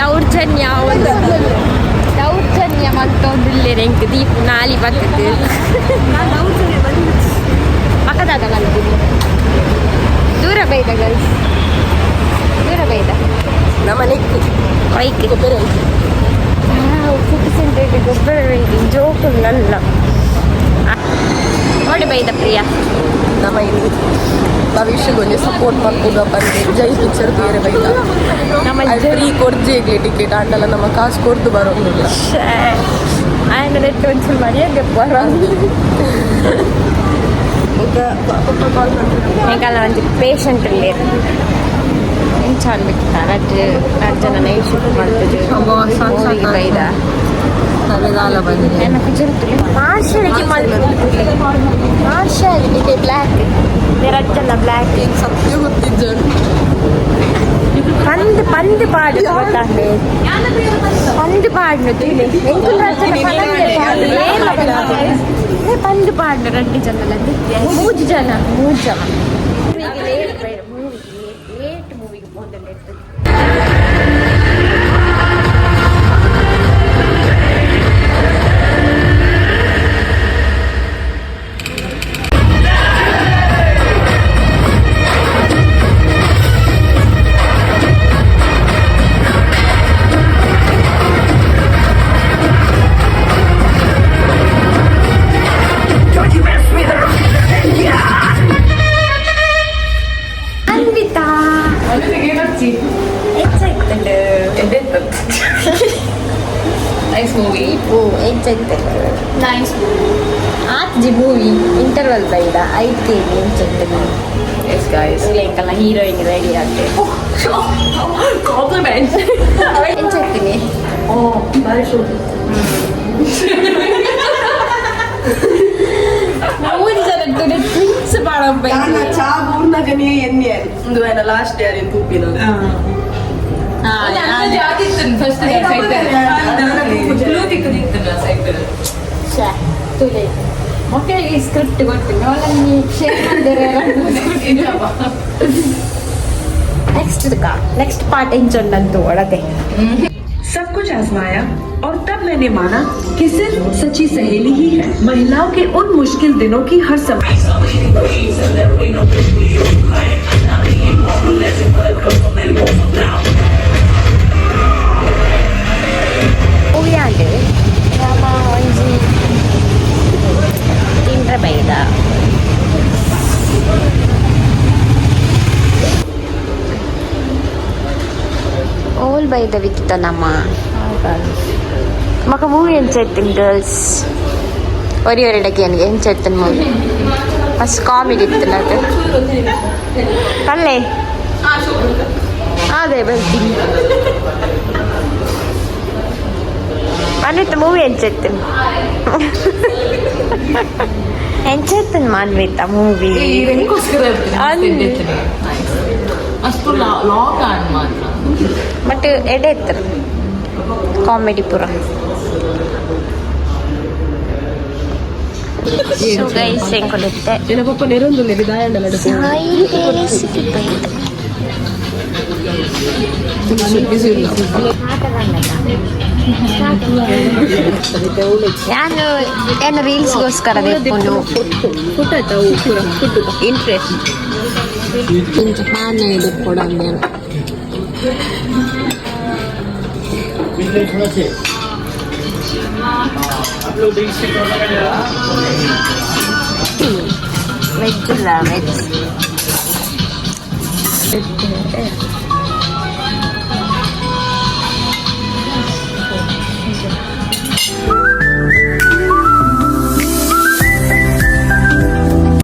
ದೌರ್ಜನ್ಯ, ಒಂದು ದೌರ್ಜನ್ಯ ಮಂತೊಂದುಲ್ಲೆರ್ ಎಂಕ್ ದೀಪು ನಾಲಿ ಬತ್ತದು. ಪಕ್ಕದಾದ ಮಲ್ಪುನಿ. ದೂರ ಬೈದ ಗರ್ಲ್ಸ್, ದೂರ ಬೈದ. ನಮ್ಮ ನೆಕ್ಕು. ಬೈಕ್. ಗೊಬ್ಬರ. ಸಿಟಿ ಸೆಂಟರ್ ಗೊಬ್ಬರ ಜೋಕುಲ್ಲಲ್ಲ. ನೋಡಿ ಬೈದ ಪ್ರಿಯ. ನಮ್ಮ ಇಲ್ಲಿ ಭವಿಷ್ಯಗೊಂದು ಸಪೋರ್ಟ್ ಮಲ್ಪುಗ ಬಂದೆ ಜೈ ಪಿಕ್ಚರ್ ಬೇರೆ ಬೈದ. ನಮ್ಮ ಫ್ರೀ ಕೊರ್ಜೆಗ್ಲಿ ಟಿಕೆಟ್ ಆಂಡಲ ನಮ್ಮ ಕಾಸು ಕೊಡ್ದು ಬರೋದಿಲ್ಲ. ಆಯನ ನೆಟ್ ಒಂಚೂರು ಮರ್ಯಾದೆ ಬರೋದು. ಪಪ್ಪ ಕಾಲ್ ಮಾಡ್ತಾರೆ. ಎಂಕಲ್ನ ಒಂಜಿ ಪೇಷಂಟ್ ಉಲ್ಲೆರ್. ಎಂಚ ಅನ್ಬೇಕಿತ್ತ, ರಡ್ಡ್ ರಡ್ಡ್ ಜನ ನೈಟ್ ಶಿಫ್ಟ್ ಮಲ್ತುದು ಮೂವಿಗೆ ಬೈದ. ತಲೆಗಾಲ ಬಂದಿದೆ. ಎನ್ನ ಪಿಕ್ಚರ್ ಮಾರ್ಷಲ್ಗೆ ಮಲ್ಪುಲೆ, ಮಾರ್ಷಲ್ ಇದೆ. ಬ್ಲ್ಯಾಕ್, ರಡ್ಡ್ ಜನ ಬ್ಲ್ಯಾಕ್. ಈಗ ಸತ್ಯ ಗೊತ್ತಿದ್ದ. ಪಂದ್ ಪಂದ್ ಪಾಡು ಗೊತ್ತಾಂಡೆ, ಪಂದ್ ಪಾಡ್ನು ತುಲೆ. ಎಂಕುಲು ರಡ್ಡ್ ಜನ ಪನಂದೆ ಪಾಡು. ಏ, ಪಂದ್ ಪಾಡ್ನು ರಡ್ಡ್ ಜನ, ಮೂಜಿ ಜನ, ಮೂರು ಜನ. ಲೇಟ್ ಮೂವಿ, ಲೇಟ್ ಮೂವಿಗೆ ಪೋಂದುಂಡು. ಅನ್ವಿತಾ, ಹೆಚ್ಚಾಯ್ತಂಡು. Nice movie. ಓ, ಹೆಚ್ಚಾಯ್ತಂಡು. ನೈಸ್. ಆತ್ಜಿ ಮೂವಿ, ಇಂಟರ್ವಲ್ ಬೈದ. ಐದು ಕೆ ಎಂಚಂಡು? Yes guys. ಎಂಕಲ್ಲ ಹೀರೋಯಿನ್ ರೆಡಿ ಆತೆ. ಕಾಂಪ್ಲಿಮೆಂಟ್. ಎಂಚಾಗ್ತೀನಿ? ಓ, ಬಾರಿ ಶೋಕಿ. ಮೂರು ಜನ ಟ್ವಿನ್ಸ್ ಪಾಡ. ಚಾ ಬೂರ್ನಗನೇ ಎಣ್ಣೆ ಒಂದು ಲಾಸ್ಟ್ ಇಯರ್ ತೂಪಿನ. First cycle. ತುಲೆ ಮಕ್ಕಳಿಗೆ ಸ್ಕ್ರಿಪ್ಟ್ ಗೊತ್ತಿಲ್ಲ. ಶೇರ್ ಮಾಡಿದರೆ ನೆಕ್ಸ್ಟ್ ನೆಕ್ಸ್ಟ್ ಪಾರ್ಟ್ ಎಂಚೊಂಡಂತೂ ಒಳತೆ. सब कुछ आजमाया और तब मैंने माना कि सिर्फ सच्ची सहेली ही है महिलाओं के उन मुश्किल दिनों की हर समय। ಮೂವಿ ಆಂಡ್ ನಮ ಒಂಜಿ ತಿಂಡ್ರೆ ಬೈದ. ಓಲ್ ಬೈದ ವಿಕಿತ ನಮ್ಮ ಮಕ. ಮೂವಿ ಎಂಚ ಗರ್ಲ್ಸ್? ಒರಿ ಒರಿಡಕ್ಕೆ ಎಂಚ ಮೂವಿ? ಫಸ್ಟ್ ಕಾಮಿಡಿ ಇತ್ತಲ್ಲ ಅದು. ಪಲ್ಲೆ ಅದೇ ಬರ್ತೀನಿ. ಮಾನ್ವಿತ, ಮೂವಿ ಎಂಚ ಎಂಚ? ಮಾನ್ವಿತ, ಮೂವಿ? ಇದಕ್ಕೋಸ್ಕರ ಅಷ್ಟು ಲಾಂಗ್ ಆನ್ ಮಾತ್ರ. ಬಟ್ ಎಡೆ ಇತ್ತು ಕಾಮಿಡಿ ಪೂರ. ಸೊ ಗೈಸ್, ಎಂಕೊಲಿತ್ತೆ ಎನ್ನ ಪಪ್ಪ ನೆರೊಂದು ದಾಯಂಡಲ. ಸಾಯಿ ಪ್ಯಾಲೇಸ್ಗೆ ಬೈದ. ಬಿಸಿ. ನಾನು ಏನು ರೀಲ್ಸ್ಗೋಸ್ಕರ ದೆಪ್ಪುನು. ಫೋಟೋ ಆಯ್ತಾ? ಪೂರ ಫುಡ್ ಇಂಟ್ರೆಸ್ಟ್ ಇಂಚ ಪಾನೆ ದೆಪ್ಪೊಡು ನಾನು. ವೆಜ್ ಇಲ್ಲ, ವೆಜ್.